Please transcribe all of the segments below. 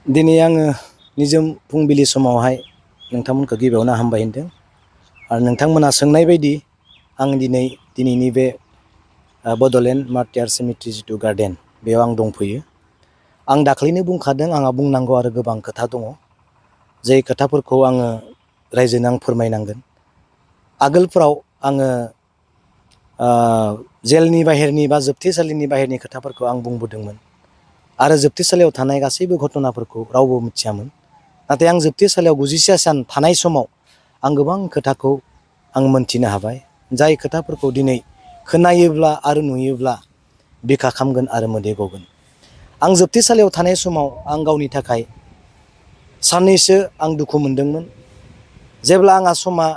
दिनै आङो निजोम फुंबिलि समावहाय नोंथांमोनखौ गिबियावनो हामबाय होनदों आरो नोंथांमोना सोंनाय बायदि आं दिनैनि बे बड'लेण्ड मार्टियार सेमेट्रि जिथु गार्डेन बेयाव आं दंफैयो। आं दाख्लैनो बुंखादों आंहा बुंनांगौ आरो गोबां खोथा दङ। जाय खोथाफोरखौ आङो रायजोनो आं फोरमायनांगोन। आगोलफ्राव आङो जेलनि बाहेरनि बा जोबथेसालिनि बाहेरनि खोथाफोरखौ आं बुंबोदोंमोन आरो जोबथेसालियाव थानाय गासैबो घटनाफोरखौ रावबो मिथियामोन। नाथाय आं जोबथेसालियाव 96 सान थानाय समाव आं गोबां खोथाखौ आं मोनथिनो हाबाय। जाय खोथाफोरखौ दिनै खोनायोब्ला आरो नुयोब्ला बिखा खामगोन आरो मोदै गगोन। आं जोबथेसालियाव थानाय समाव आं गावनि थाखाय साननैसो आं दुखु मोनदोंमोन। जेब्ला आंहा समा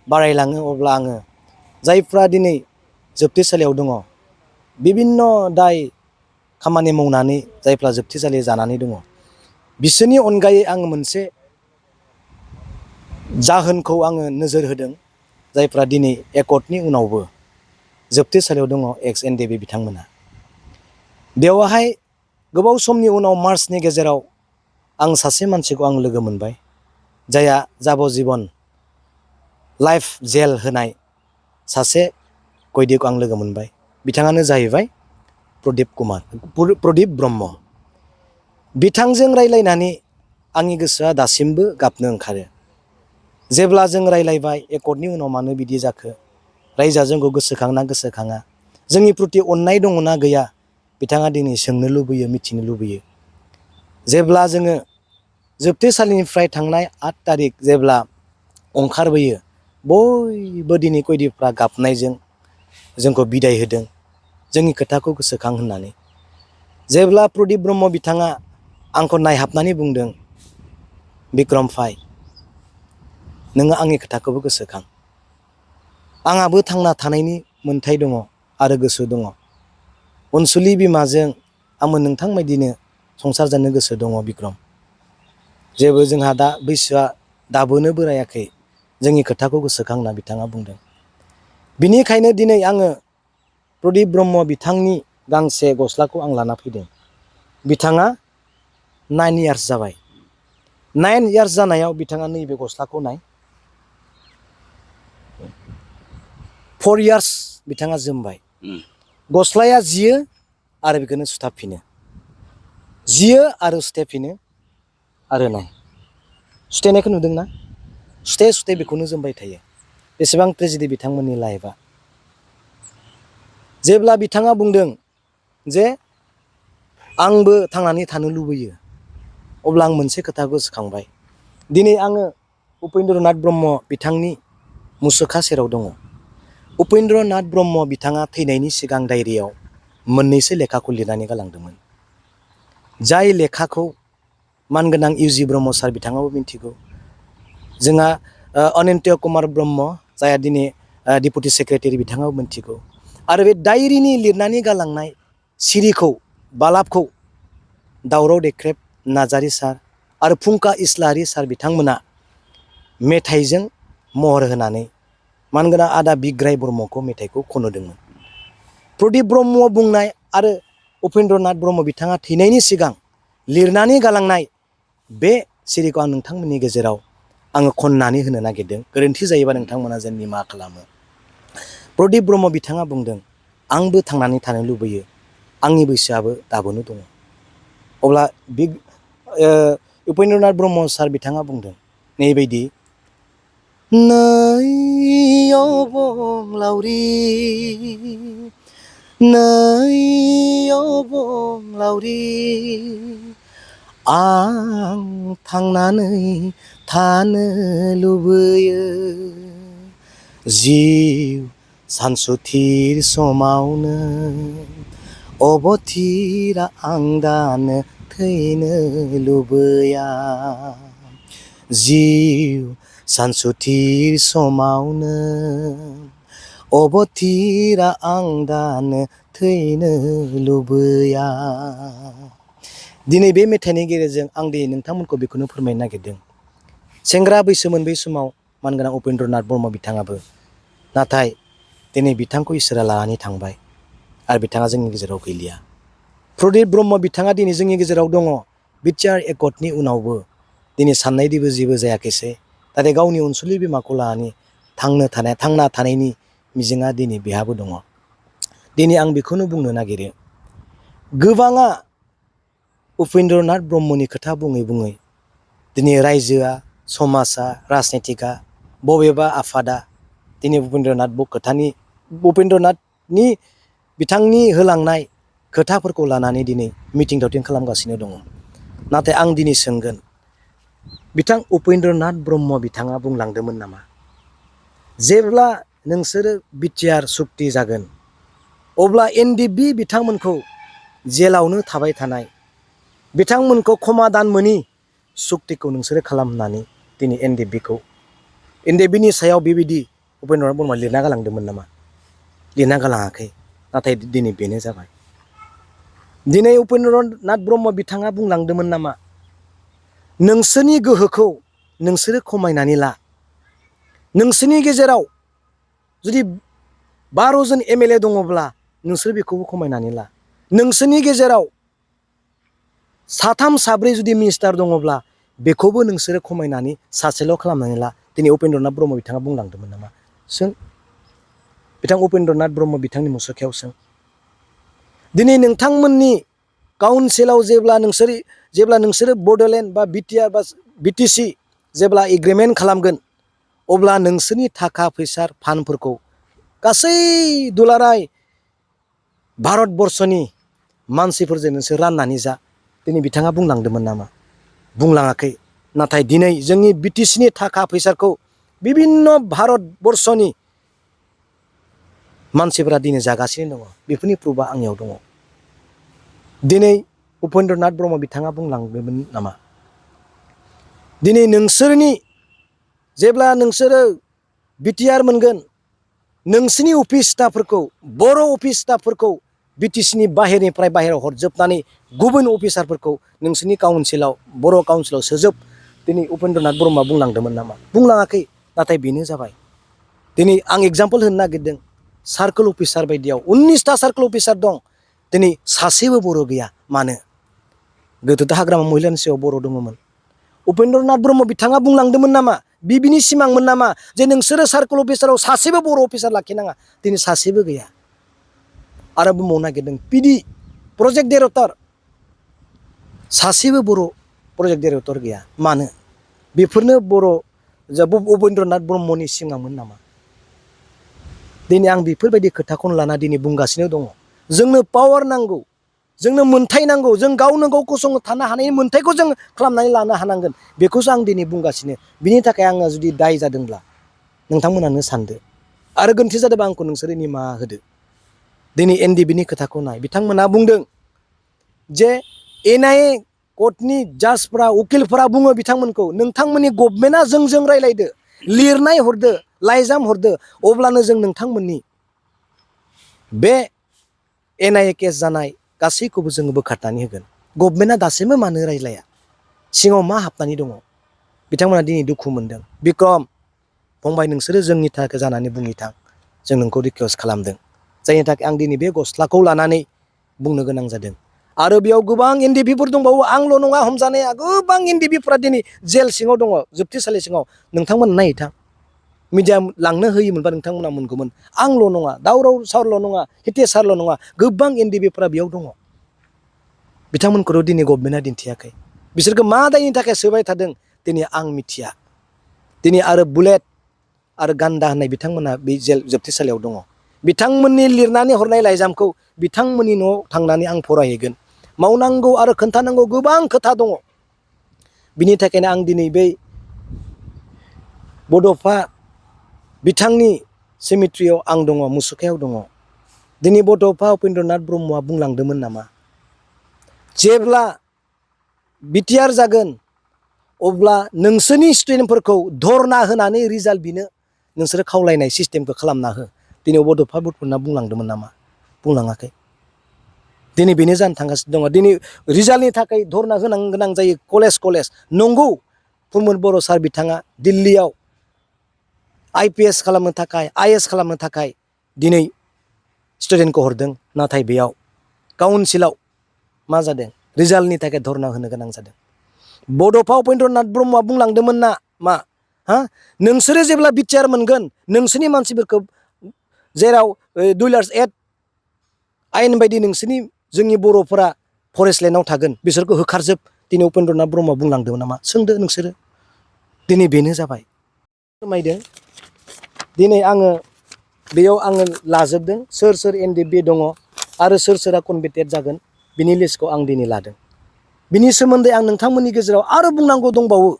बारायलाङो अब्ला आङो जायफ्रा दिनै जोबथेसालियाव दङ बिभिन्न दाय खामानि मावनानै जायफ्रा जोबथेसालि जानानै दङ बिसोरनि अनगायै आङो मोनसे जाहोनखौ आङो नोजोर होदों। जायफ्रा दिनै एकर्टनि उनावबो जोबथेसालियाव दङ एक्स एनडेबि बिथांमोना। बेवहाय गोबाव समनि उनाव मार्चनि गेजेराव आं सासे मानसिखौ आं लोगो मोनबाय। जायहा जाब'जिबन लाइफ जेल होनाय सासे खैदिखौ आं लोगो मोनबाय। बिथाङानो जाहैबाय प्रदिप ब्रह्म। बिथांजों रायज्लायनानै आंनि गोसोआ दासिमबो गाबनो ओंखारो। जेब्ला जों रायज्लायबाय एकर्टनि उनाव मानो बिदि जाखो, रायजोआ जोंखौ गोसोखांना गोसोखाङा, जोंनि प्रति अननाय दङना गैया, बिथाङा दिनै सोंनो लुबैयो, मिथिनो लुबैयो। जेब्ला जोङो जोबथेसालिनिफ्राय थांनाय 8 थारिख जेब्ला ओंखारबोयो बयबो दिनै खैदिफ्रा गाबनायजों जोंखौ बिदाय होदों जोंनि खोथाखौ गोसोखां होननानै। जेब्ला प्रदिप ब्रह्म बिथाङा आंखौ नायहाबनानै बुंदों, बिक्रम भाई नोङो आंनि खोथाखौबो गोसोखां। आंहाबो थांना थानायनि मोन्थाय दङ आरो गोसो दङ। अनसुलि बिमाजों आंबो नोंथां बायदिनो संसार जानो गोसो दङ बिक्रम। जेबो जोंहा दा बैसोआ दाबोनो बोरायाखै, जोंनि खोथाखौ गोसोखां होनना बिथाङा बुंदों। बिनिखायनो दिनै आङो प्रदिप ब्रह्म बिथांनि गांसे गस्लाखौ आं लाना फैदों। बिथाङा 9 इयार्स जाबाय। 9 इयार्स जानायाव बिथाङा नैबे गस्लाखौ नाय। 4 इयार्स बिथाङा जोमबाय। गस्लाया जियो आरो बेखौनो सुथाबफिनो, जियो आरो सुथेफिनो आरो नाय सुथेनायखौ नुदोंना? सुथे सुथे बेखौनो जोमबाय थायो। बेसेबां ट्रेजेडि बिथांमोननि लाइफआ। जेब्ला बिथाङा बुंदों जे आंबो थांनानै थानो लुबैयो, अब्ला आं मोनसे खोथा गोसोखांबाय। दिनै आङो उपेन्द्र नाथ ब्रह्म बिथांनि मुसुखा सेराव दङ। उपेन्द्र नाथ ब्रह्म बिथाङा थैनायनि सिगां डायरियाव मोननैसो लेखाखौ लिरनानै गालांदोंमोन। जाय लेखाखौ मानगोनां इउजि ब्रह्म सार बिथाङाबो मिथिगौ। जोंहा अनिन्त्य कुमार ब्रह्म जायहा दिनै डिपुटि सेक्रेटारि बिथाङाबो मिथिगौ। आरो बे डायरिनि लिरनानै गालांनाय सिरिखौ बालाबखौ दावराव देख्रेब नार्जारि सार आरो फुंखा इस्लारि सार बिथांमोना मेथाइजों महर होनानै मानगोनां आदा बिग्राय ब्रह्मखौ मेथाइखौ खनहोदोंमोन। प्रदिप ब्रह्म बुंनाय आरो उपेन्द्र नाथ ब्रह्म बिथाङा थैनायनि सिगां लिरनानै गालांनाय बे सिरिखौ आं नोंथांमोननि गेजेराव आङो खननानै होनो नागिरदों। गोरोन्थि जायोबा नोंथांमोना जेन निमाहा खालामो। प्रदिप ब्रह्म बिथाङा बुंदों, आंबो थांनानै थानो लुबैयो, आंनि बैसोआबो दाबोनो दङ। अब्ला उपेन्द्र नाथ ब्रह्म सार बिथाङा बुंदों नैबायदि, नै अबंलावरि नै अबंलावरि आं थांनानै थानो लुबैयो, जिउ सानसुथिर समावनो अबथिरा आं दानो थैनो लुबैया, जिउ सानसुथिर समावनो अबथिरा आं दानो थैनो लुबैया। दिनै बे मेथाइनि गेजेरजों आं दिनै नोंथांमोनखौ बेखौनो फोरमायनो नागिरदों। सेंग्रा बैसोमोन बै समाव मानगोनां उपेन्द्र नाथ ब्रह्म बिथाङाबो, नाथाय दिनै बिथांखौ इसोरा लानानै थांबाय आरो बिथाङा जोंनि गेजेराव गैलिया। प्रदिप ब्रह्म बिथाङा दिनै जोंनि गेजेराव दङ। बिटिआर एकर्डनि उनावबो दिनै साननायदिबो जेबो जायाखैसै। नाथाय गावनि अनसुलि बिमाखौ लानानै थांना थानायनि मिजिङा दिनै बेहाबो दङ। दिनै आं बेखौनो बुंनो नागिरो, गोबाङा उपेन्द्रनाथ ब्रह्मनि खोथा बुङै बुङै दिनै रायजोआ, समाजा, राजनितिकआ, बबेबा आफादा दिनै उपेन्द्रनाथनि बिथांनि होलांनाय खोथाफोरखौ लानानै दिनै मिथिं दावथिं खालामगासिनो दङ। नाथाय आं दिनै सोंगोन, बिथां उपेन्द्रनाथ ब्रह्म बिथाङा बुंलांदोंमोन नामा, जेब्ला नोंसोरो बिटिआर सुक्ति जागोन अब्ला एनडिएफबि बिथांमोनखौ जेलावनो थाबाय थानाय बिथांमोनखौ क्षमा दान मोनि सुक्तिखौ नोंसोरो खालामनानै दिनै एनडिएफबिनि सायाव बेबायदि उपेन्द्रनाथ ब्रह्मआ लिरना गालांदोंमोन नामा? लिरना गालाङाखै। नाथाय दिनै बेनो जाबाय। दिनै उपेन्द्रनाथ ब्रह्म बिथाङा बुंलांदोंमोन नामा, नोंसोरनि गोहोखौ नोंसोरो खमायनानै ला। नोंसोरनि गेजेराव जुदि 12 जन एमएलए दङब्ला नोंसोर बेखौबो खमायनानै ला। नोंसोरनि गेजेराव 3 4 जुदि मिनिस्टार दङब्ला बेखौबो नोंसोरो खमायनानै सासेल' खालामनानै ला। दिनै उपेन्द्रनाथ ब्रह्म बिथाङा बुंलांदोंमोन नामा? सों, बिथां उपेन्द्रनाथ ब्रह्म बिथांनि मुसुखायाव सों। दिनै नोंथांमोननि काउन्सिलाव जेब्ला नोंसोरो बड'लेण्ड बा बिटिआर बा बिटिसि जेब्ला एग्रिमेन्ट खालामगोन, अब्ला नोंसोरनि थाखा फैसा फान्डफोरखौ गासै दुलाराय भारतबर्षनि मानसिफोरजों नोंसोर राननानै जा। दिनै बिथाङा बुंलांदोंमोन नामा? बुंलाङाखै। नाथाय दिनै जोंनि बिटिसिनि थाखा फैसाखौ बिभिन्न भारतबर्षनि मानसिफोरा दिनै जागासिनो दङ। बेफोरनि प्रुफआ आंनियाव दङ। दिनै उपेन्द्रनाथ ब्रह्म बिथाङा बुंलांदोंमोन नामा, दिनै जेब्ला नोंसोरो बिटिआर मोनगोन, नोंसिनि अफिस स्टाफफोरखौ, बर' अफिस स्टाफफोरखौ बिटिसिनि बाहेरायाव हरजोबनानै गुबुन अफिसारफोरखौ नोंसिनि काउन्सिलाव, बर' काउन्सिलाव सोजोब। दिनै उपेन्द्रनाथ ब्रह्मआ बुंलांदोंमोन नामा? बुंलाङाखै। नाथाय बेनो जाबाय। दिनै आं एगजामपोल होनो नागिरदों, सार्कोल अफिसार बायदियाव 19टा सार्कोल अफिसार दं, दिनै सासेबो बर' गैया। मानो? गोदोथ' हाग्रामा महिलानि सायाव बर' दङमोन। उपेन्द्रनाथ ब्रह्म बिथाङा बुंलांदोंमोन नामा, बिनि सिमांमोन नामा, जे नोंसोरो सार्कोल अफिसाराव सासेबो बर' अफिसार लाखिनाङा? दिनै सासेबो गैया। आरो बुंबावनो नागिरदों, पिडि प्रजेक्ट डाइरेक्टर, सासेबो बर' प्रजेक्ट डाइरेक्टर गैया। मानो? बेफोरनो उपेन्द्रनाथ ब्रह्मनि सिमांमोन नामा? दिनै आं बेफोरबायदि खोथाखौनो लाना दिनै बुंगासिनो दङ। जोंनो पावार नांगौ, जोंनो मोन्थाय नांगौ। जों गावनो गाव गसंथानो हानायनि मोन्थायखौ जों खालामनानै लानो हानांगोन। बेखौसो आं दिनै बुंगासिनो। बिनि थाखाय आङो जुदि दाय जादोंब्ला नोंथांमोनानो सानदो, आरो गोरोन्थि जादोंबा आंखौ नोंसोरो निमाहा होदो। दिनै एनडिएफबिनि खोथाखौ नाय, बिथांमोना बुंदों जे एनआइए कर्टनि जाजफोरा, उकिलफोरा बुङो बिथांमोनखौ, नोंथांमोननि गभर्नमेन्टआ जोंजों रायज्लायदो, लिरनाय हरदो, लाइजाम हरदो, अब्लानो जों नोंथांमोननि बे एनआइए केस जानाय गासैखौबो जोङो बोखारनानै होगोन। गभर्नमेन्टआ दासिमबो मानो रायज्लाया? सिङाव मा हाबनानै दङ? बिथांमोना दिनै दुखु मोनदों। बिक्रम फंबाय, नोंसोरो जोंनि थाखाय जानानै बुंनो थां, जों नोंखौ रिकुवेस्ट खालामदों। जायनि थाखाय आं दिनै बे गस्लाखौ लानानै बुंनो गोनां जादों। आरो बेयाव गोबां एनडिएफबिफोर दंबावो, आंल' नङा हमजानाया, गोबां एनडिएफबिफोरा दिनै जेल सिङाव दङ, जोबथेसालि सिङाव। नोंथांमोना नायथां, मिडिया लांनो होयोमोनबा नोंथांमोना मोनगौमोन। आंल' नङा, दावराव सावल' नङा, हितेश सारल' नङा, गोबां एनडिएफबिफोरा बेयाव दङ। बिथांमोनखौथ' दिनै गभर्नमेन्टआ दिन्थियाखै। बिसोरखौ मा दायनि थाखाय सोबाय थादों दिनै आं मिथिया। दिनै आरो बुलेट आरो गान्दा होननाय बिथांमोना बे जेल जोबथेसालियाव दङ। बिथांमोननि लिरनानै हरनाय लाइजामखौ बिथांमोननि न'आव थांनानै आं फरायहैगोन। मावनांगौ आरो खोन्थानांगौ गोबां खोथा दङ। बिनि थाखायनो आं दिनै बै बड'फा बिथांनि सेमिट्रियाव आं दङ, मुसुखायाव दङ। दिनै बड'फा उपेन्द्रनाथ ब्रह्मआ बुंलांदोंमोन नामा, जेब्ला बिटिआर जागोन अब्ला नोंसोरनि स्टुडेन्टफोरखौ धरना होनानै रिजाल्ट बिनो नोंसोरो खावलायनाय सिस्टेमखौ खालामना हो? दिनै बड'फा उपेन्द्रनाथ बुंलांदोंमोन नामा? बुंलाङाखै। दिनै बेनो जानो थांगासिनो दङ। दिनै रिजाल्टनि थाखाय धरना होनांगौ गोनां जायो कलेज। नंगौ, प्रमद बर' सार बिथाङा दिल्लीयाव IPS खालामनो थाखाय, IAS खालामनो थाखाय दिनै स्टुडेन्टखौ हरदों। नाथाय बेयाव काउन्सिलाव मा जादों? रिजाल्टनि थाखाय धरना होनो गोनां जादों। बड'फा उपेन्द्रनाथ ब्रह्मआ बुंलांदोंमोन ना मा नोंसोरो जेब्ला बिटिआर मोनगोन नोंसोरनि मानसिफोरखौ जेराव 208 आयेन बायदि नोंसोरनि जोंनि बर'फोरा फरेस्ट लेण्डआव थागोन बिसोरखौ होखारजोब दिनै उपेन्द्रनाथ ब्रह्मआ बुंलांदोंमोन नामा सोंदो नोंसोरो। दिनै बेनो जाबाय फोरमायदों। दिनै आङो बेयाव आङो लाजोबदों सोर सोर NDFB दङ आरो सोर सोरा कनभिक्टेड जागोन बिनि लिस्टखौ आं दिनै लादों। बिनि सोमोन्दै आं नोंथांमोननि गेजेराव आरो बुंनांगौ दंबावो।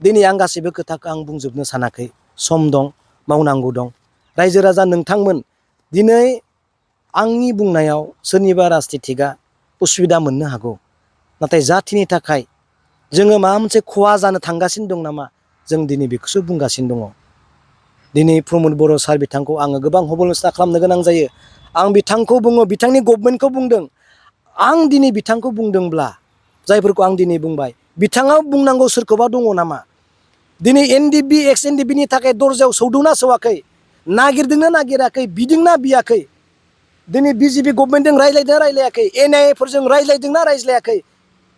दिनै आं गासैबो खोथाखौ आं बुंजोबनो सानाखै, सम दं, मावनांगौ दं। रायजो राजा नोंथांमोन दिनै आंनि बुंनायाव सोरनिबा राजनितिकआ उसुबिदा मोननो हागौ, नाथाय जाथिनि थाखाय जोङो माबा मोनसे खहा जानो थांगासिनो दं नामा जों दिनै बेखौसो बुंगासिनो दङ। दिनै प्रमद बर' सार बिथांखौ आङो गोबां हबलस्था खालामनो गोनां जायो। आं बिथांखौ बुङो, बिथांनि गभर्नमेन्टखौ बुंदों। आं दिनै बिथांखौ बुंदोंब्ला जायफोरखौ आं दिनै बुंबाय बिथाङा बुंनांगौ सोरखौबा दङ नामा? दिनै NDFB एक्स NDFBनि थाखाय दरजायाव सौदोंना सौवाखै, नागिरदोंना नागिराखै, बिदोंना बियाखै? दिनै BJP गभर्नमेन्टजों रायज्लायदोंना रायज्लायाखै, NIA फोरजों रायज्लायदोंना रायज्लायाखै?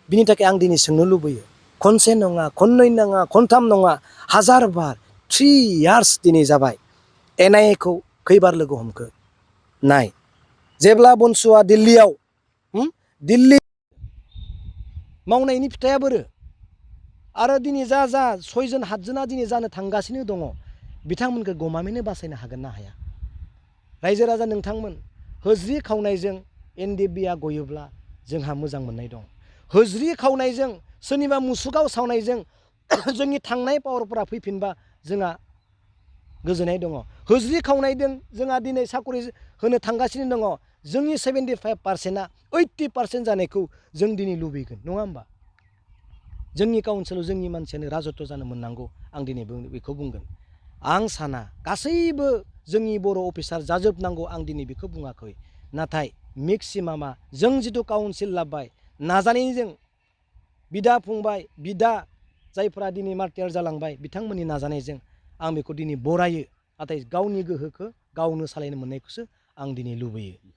बिनि थाखाय आं दिनै सोंनो लुबैयो। खनसे नङा, खननै नङा, खनथाम नङा, 1000 बार 3 यार्स दिनै जाबाय। NIA खौ खैबार लोगो हमखो नाय। जेब्ला बनसुआ दिल्लीयाव दिल्ली मावनायनि फिथाइया बोरो आरो दिनै जा 6 जन 7 जना दिनै जानो थांगासिनो दङ बिथांमोनखौ गमामैनो बासायनो हागोन ना हाया? रायजो राजा नोंथांमोन, होज्रि खावनायजों NDFBआ गयोब्ला जोंहा मोजां मोननाय दं। होज्रि खावनायजों सोरनिबा मुसुगाव सावनायजों जोंनि थांनाय पावारफोरा फैफिनबा जोंहा गोजोननाय दङ। होज्रि खावनायजों जोंहा दिनै साकरि होनो थांगासिनो दङ। जोंनि 75%आ 80% जानायखौ जों दिनै लुबैगोन, नङा होमबा? जोंनि काउन्सिलाव जोंनि मानसियानो राजत्व जानो मोननांगौ, आं दिनै बेखौ बुंगोन। आं साना गासैबो जोंनि बर' अफिसार जाजोबनांगौ, आं दिनै बेखौ बुङाखै। नाथाय मेक्सिमामा जों जिथु काउन्सिल लाबाय नाजानायजों बिदा फंबाय बिदा जायफोरा दिनै मार्टियार जालांबाय बिथांमोननि नाजानायजों आं बेखौ दिनै बरायो। नाथाय गावनि गोहोखौ गावनो सालायनो मोननायखौसो आं दिनै लुबैयो।